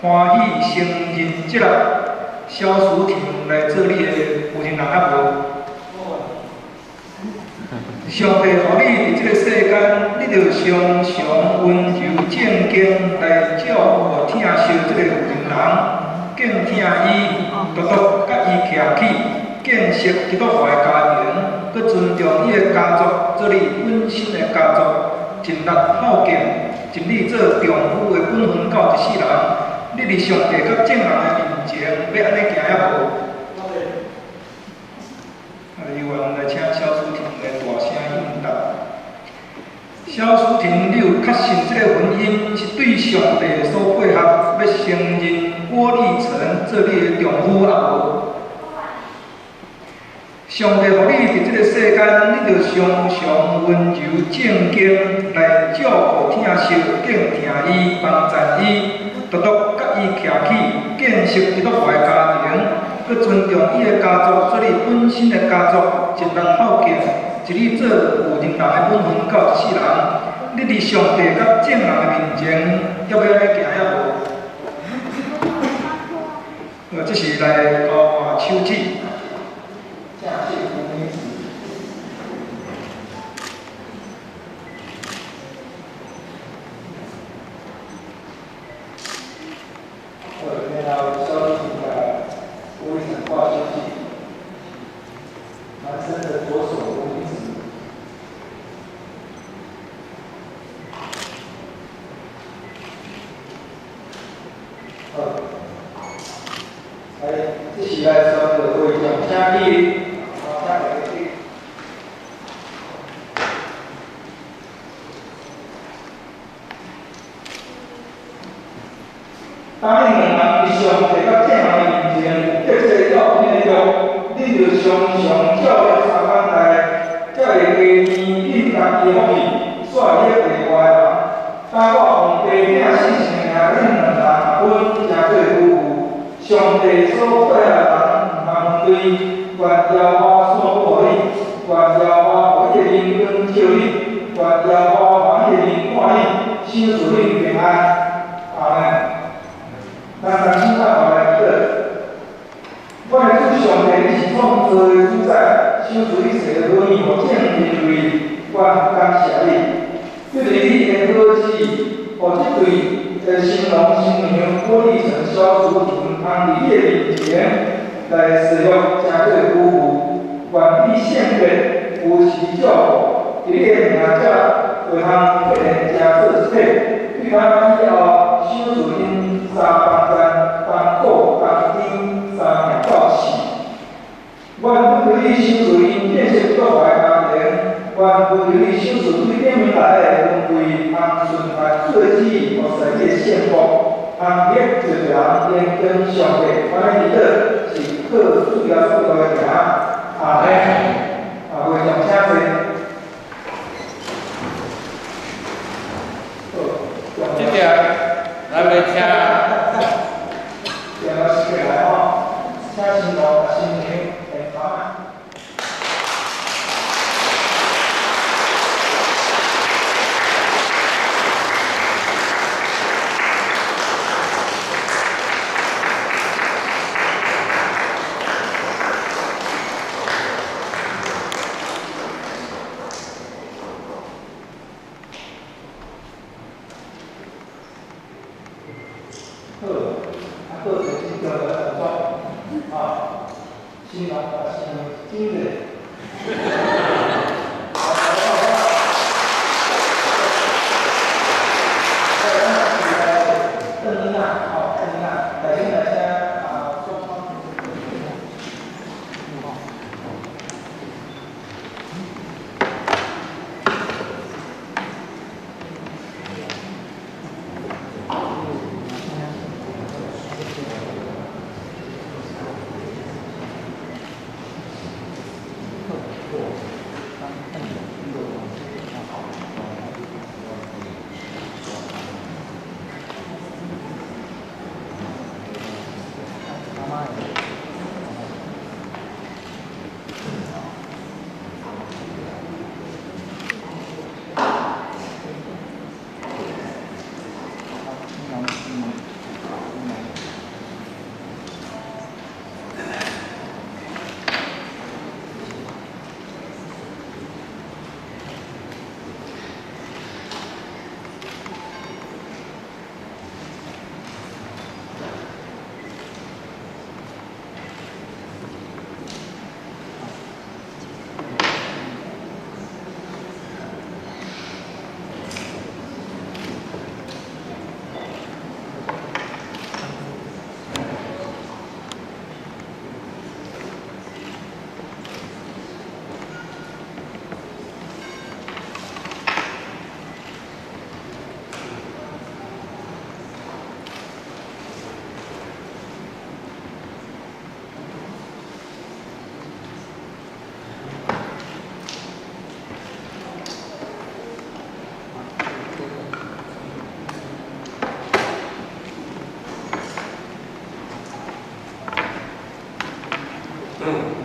歡喜承認這个蕭淑婷來做你的夫人人抑無？上帝予你佇這个世間，你著常常溫柔正經來照顧疼惜這个婦人人，敬疼伊，獨獨佮伊徛起，建設基督徒的家庭，閣尊重伊的家族，做你本身的家族，盡力孝敬，盡力做丈夫的本分到一世人。你佇上帝佮眾人的面前，欲按呢行抑無？啊，委員來請蕭淑婷來大聲應答。蕭淑婷，你有確信這个婚姻是對上帝所配合，欲承認郭立成做你的丈夫抑無？上帝予你佇這个世間，你著常常溫柔正經來照顧疼惜、敬疼伊、幫贊伊，獨獨佮伊徛起，建設基督徒的家庭，閣尊重伊的家族，做你本身的家族，盡力孝敬，盡力做婦人人的本分到一世人。你佇上帝佮眾人的面前，欲按呢行抑無？這是來交換手指。正式無名指。好，然後蕭淑婷共郭立成掛手指，男生的左手無名指。好，來，這是來宣告會眾，請起立，好，請大家起立。答應兩人佇上帝佮眾人的面前有結這个要緊的約，恁著常常照咧三工內，才會加添應答伊的福氣，煞佇咧地外的人。當我奉父子聖神的名，恁兩人合婚，成做夫婦。上帝所配合的人，毋通分開。願耶和華賜福予你，願耶和華予伊的明光照你，願耶和華伊的面看你，賞賜你平安。阿們。咱同心來祈禱。我的主上帝，你是創造的主宰，賞賜一切的好物予眾人類，阮感謝你。對著你的好旨，予這對的新郎新娘郭立成、蕭淑婷，通佇你的面前來誓約，成做夫婦。願你聖潔扶持照顧，佇你的名才會通結連成做一體。對咱以後，賞賜𪜶三幫贊、同苦同甜，相命到死。願恳求你賞賜𪜶建設國華的家庭，願懇求你賞賜對頂面來的恩惠，通順範主的旨意，服侍你的聖國，通激濟人連經上帝。阮的祈禱是靠主耶穌基督的名，阿們。啊，會眾請坐。好，這條咱欲請，電話收起來吼，請新郎新娘獻桃仔。好，啊，閣有一個真重要的動作，啊，新郎佮新娘親咧。好，好，好，好。咱是來鄧囡仔，吼，鄧囡仔，來先來請啊，雙方。嗯。